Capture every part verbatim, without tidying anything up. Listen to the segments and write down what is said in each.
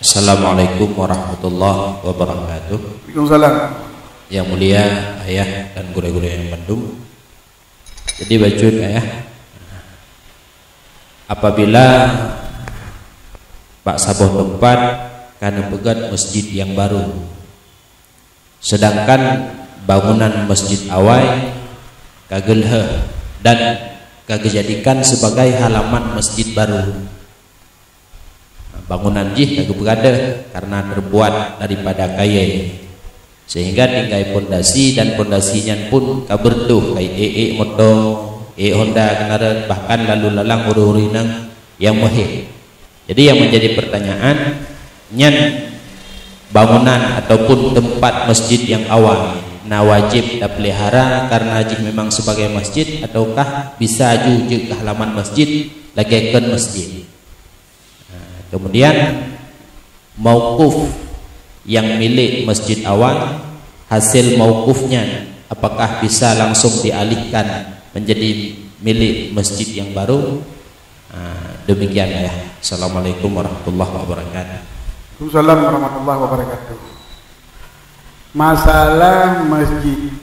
Assalamualaikum warahmatullahi wabarakatuh. Waalaikumsalam. Yang mulia ayah dan gurée-gurée nyang mandum. Jadi bacut ayah, apabila bak saboh teumpat ka neupeugét masjid nyang barô, sedangkan bangunan masjid awai ka geulheueh dan ka geujadikan sibagai halaman masjid barô. Bangunan jih ka geupeugah deuh karena teubuat daripada kayée, sehingga tinggai pondasi dan pondasi nyan pun ka beureutoh kayée, ék moto, ék honda keundaraan, bahkan lalu lalang ureuëng-ureuëng inong nyang meuhé. Jadi yang menjadi pertanyaan, nyan bangunan ataupun teumpat masjid nyang awai na wajéb tapeulihara karena jih memang sibagai masjid ataukah bisa ju jeuet keu halaman masjid lagée kon masjid? Nah, kemudian mauquf nyang milék masjid awai, hasil mauquf nyan apakah bisa langsung dialihkan menjadi milék masjid nyang barô? Ah, demikian ayah. Assalamualaikum warahmatullahi wabarakatuh. Waalaikumsalam warahmatullahi wabarakatuh. Masalah masjid,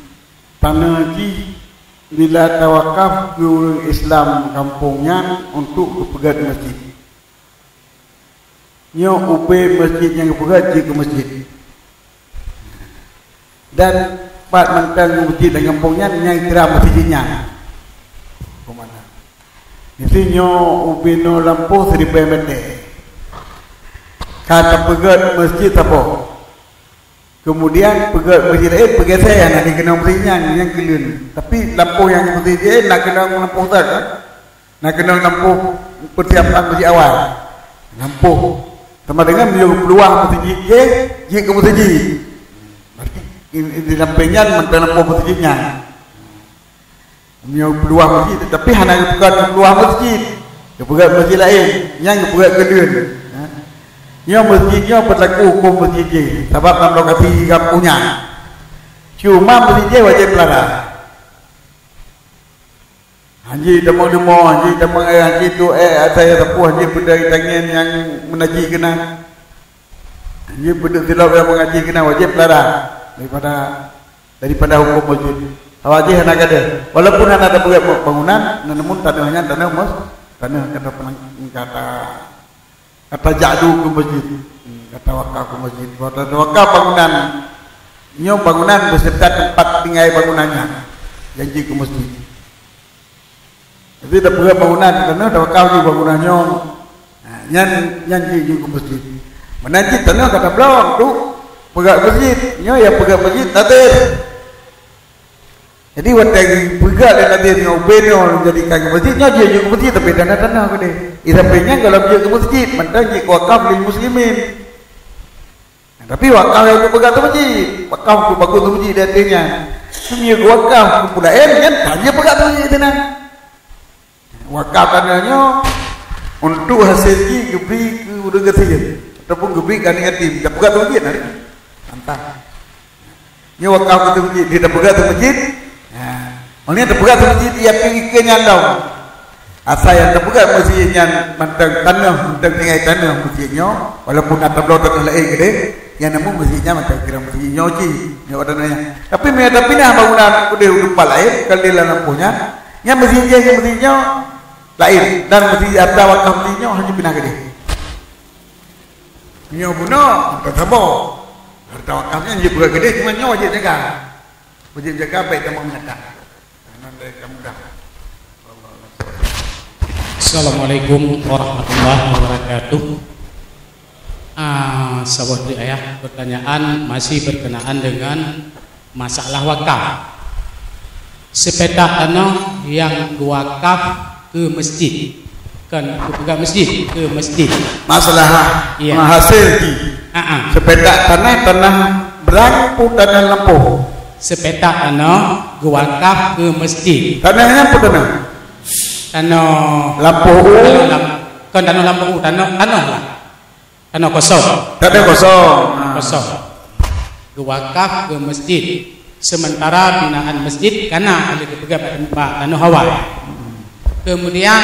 tanoh jih bila tawakaf keu ureuëng Islam gampông nyan untuk geupeugét masjid. Nyoe ubé masjid nyang geupeugét jeuet keu masjid. Dan pat mantong masjid lam gampông nyan nyang kira masjid nyan. Peue makna? Miseue nyoe ubé nyoe lampôh siribée meter. Ka tapeugét masjid saboh. Kemudian peugét masjid laén peugésék, hana jikeunong masjid nyan, nyan keuleuen. Tapi lampôh nyang masjid laén na keunong lampôh that, kan? Na keunong lampôh peusiapan masjid awai. Lampôh. Sama dengan meunyoe geupeuluah masjid jih, jeuet keu masjid. Berarti di, di sampéng nyan mantong lampôh masjid nyan. Meunyoe peuluah masjid, tapi hana geupeugét peuluah masjid. Geupeugét masjid laén, nyan geupeugét keuleuen. Ha? Nyoe masjid nyoe beulaku huköm masjid jih, sabab lam lokasi gampông nyan. Cuma masjid jih wajéb peulara. Hanji tamong leumô, hanji tamong éh, hanji tuek éh, asai sapeue, hanji peudeuh tangieng nyang meunajih keunan. Hanji peudeuh silop nyang meunajih keunan, wajéb peulara daripada, daripada huköm masjid. Awak jih hana gadéh. Walaupun hana tapeugét bangunan, namun tanoh nyan tanoh mos-, tanoh kata penang-, kata Ka tajak du keu masjid. Hmm, ka tawakaf keu masjid. Ka tawakaf bangunan. Nyoe bangunan beserta tempat tinggai bangunan nyan. Janji keu masjid. Jadi, tapeugah bangunan, karena tawakaf di bangunan nyoe. Ha, nyan, nyan jih, jih keu masjid. Meunan cit tanoh ka tabloe tu peugah masjid. Nyoe nyang peugah masjid, nadhir. Jadi, watée geupeugah lé nadhir nyoe, ubé nyoe jadikan keu masjid, nyoe jeuet keu masjid, tapi tanoh-tanoh keudeh. Di sampéng nyan, gohlom jeuet keu masjid, mantong jeuet wakaf lil muslimin. Nah, tapi wakaf nyang geupeugah keu masjid, wakaf keu bagus keu masjid di ateueh nyan. Tapi meunyoe wakaf keu peue laén, nyan hana peugah keu masjid teunan. Wakaf tanoh nyoe untuk hasil jih geubri keu ureuëng gasien ataupun geubri keu aneuk yatim. Tapeugah keu masjid, nah. Mantap. Nyoe wakaf keu masjid, dia tapeugah keu masjid. Ha. Orang ni tapeugah keu masjid, dia pergi ke nyandong. Asai nyang tapeugah masjid nyan mantong tanoh, mantong tinggai tanoh masjid nyoe, walaupun na tabloe tanoh laén keudeh, nyang namun masjid nyan mantong kira masjid nyoe cit, nyoe tanoh nyan. Tapi meunyoe tapinah bangunan keudeh u teumpat laén, kali lam lampôh nyan, nyan masjid jih ngon masjid nyoe laén, dan masjid atra wakaf masjid nyoe hana pinah keudeh. Nyoe bunoe, hareuta saboh. Hareuta wakaf nyan jeuet peugah keudeh, cuma nyoe wajéb jaga. Wajéb jaga, baik tamong binatang. Nyan dari kamu dah. Assalamualaikum warahmatullahi wabarakatuh. Ah, saboh teuk ayah, pertanyaan masih berkenaan dengan masalah wakaf. Sipetak tanoh nyang geuwakaf keu masjid, kon geupeugah masjid, keu masjid. Masalah, iya, hasil jih. Ah, ah. Sipetak tanoh, tanoh brang pu tanoh lampôh? Sipetak tanoh geuwakaf keu masjid. Tanoh nyan peue tanoh? Tanoh lampôh u. Tanoh lam-, kon tanoh lampôh u, tanoh, tanoh lah. Tanoh kosong. Tanoh kosong. Kosong. Geuwakaf keu masjid. Sementara binaan masjid kana lé geupeugah bak tanoh awai. Kemudian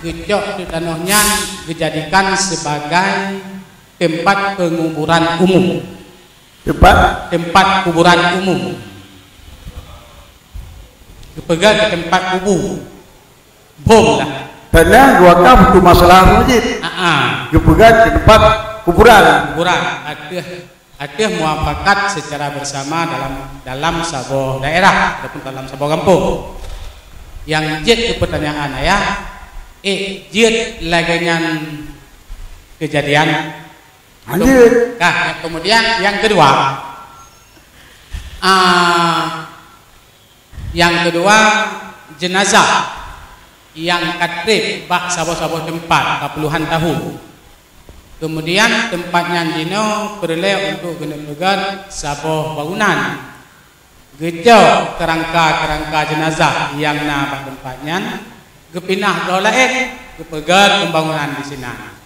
geucok tanoh nyan geujadikan sebagai Tempat penguburan umum. Tempat? Tempat kuburan umum. Geupeugah keu tempat kubu. Bom lah. Tanah wakaf untuk masalah masjid. Ah, ah. Geupeugah keu tempat kuburan. Kuburan. Ateueh, ateueh muafakat secara bersama dalam, dalam saboh daerah ataupun dalam saboh gampông. Nyang jeuet keu pertanyaan ayah, eh, jeuet lagèe nyan kejadian. Lanjut. Nah, kemudian yang kedua, ah, yang kedua, jenazah yang ka trép bak saboh-saboh tempat ka puluhan tahun. Kemudian tempat nyan jinoe peureulèe untuk geuneuk peugöt saboh bangunan. Geucok keurangka-keurangka jenazah nyang na bak teumpat nyan, geupinah droe laén, geupeugöt pembangunan di sinan.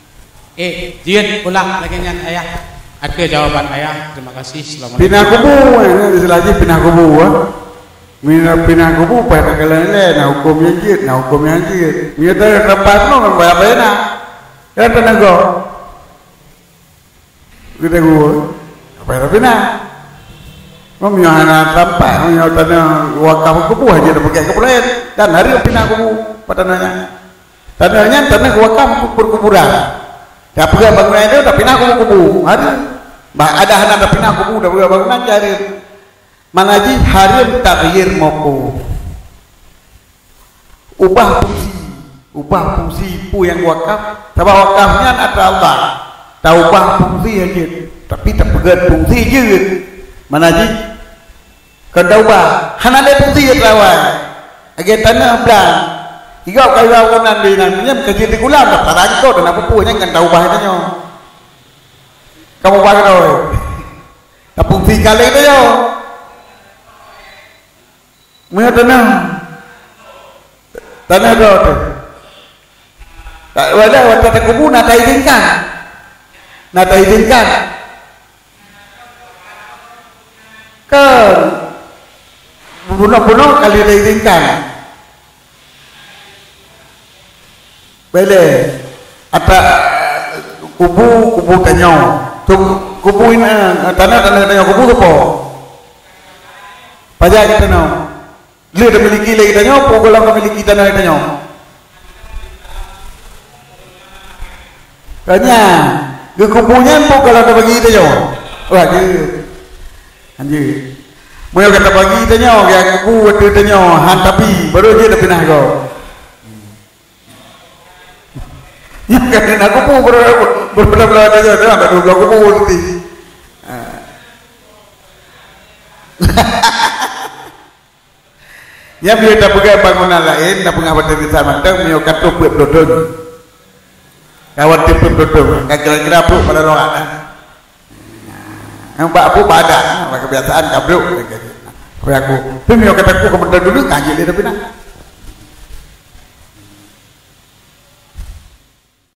Eh, jeuet pula lagèe nyan, Ayah. Ateueh jawaban Ayah, terima kasih. Assalamualaikum. Pinah kubu, eh, istilah jih pinah kubu, eh. Mina pinah kubu, paih takalon ilèe, na hukôm nyang jeuet, na hukôm nyang jeuet. Meunyoe tareumpat nyoe, kan payah-payah na. Kan teuneuk gob. Geutanyoe, apa yang pinah? Meunyoe hana tampak, meunyoe tanoh wakaf kubu, hana tapeugöt kubu laén. Dan hareuem pinah kubu, pat tanoh nyan. Tanoh nyan tanoh wakaf untuk perkuburan. Tapeugöt bangunan itu, tapinah kubu-kubu. Hareuem. Bah, ada hana tapinah kubu, tapeugöt bangunan, hareuem. Mana jih hareuem taghyir mauquf. Ubah fungsi. Ubah fungsi peue nyang wakaf. Sabab wakaf nyan atra Allah. Taubah fungsi jeuet. Tapi tapeugöt fungsi jeuet. Mana jih? Kon taubah. Hana lé fungsi atra awai. Lagèe tanoh blang. Igob ka iba bangunan di nan. Nyan ka jeuet di gulam. Taparangkot dan apa-apa nyan kan taubah tanyoe. Kamu ubah keudroe. Tapungsi kaleng tu yo. Meunyoe tanoh, tanoh droe teuh. Tak, walau watèe takubu na taizinkan. Na taizinkan. Kan bunoe-bunoe kali taizinkan. Bèk lé. Atra kubu, kubu tanyoe. Tu kubu ina, tanoh, tanoh tanyoe, kubu tu po. Pajan geutanyoe. Lé tamiliki lé geutanyoe, peue gohlom tamiliki tanoh tanyoe. Tanya, geukubu nyan peue gohlom tabagi tanyoe. Wah, jeuet. Anjir. Meunyoe ka tabagi tanyoe, geujak kubu ateueh tanyoe, han tapi, baru jeuet tapinah gob. Nyan ka na kubu, baru, baru, baru, baru, baru, baru, baru kubu nanti. Ha. Nyan bila tapeugah bangunan laén, tapeugah batèe desya mantong, meunyoe ka trôh peuet ploh thôn. Ka watèe peuet ploh thôn, ka kira-kira peuet pada lawak dah. Nyang bak peuet bak adat, bak kebiasaan ka brôk. Tapi aku, tapi meunyoe ka taku ka mantong dulu, ka jeuet lé tapinah.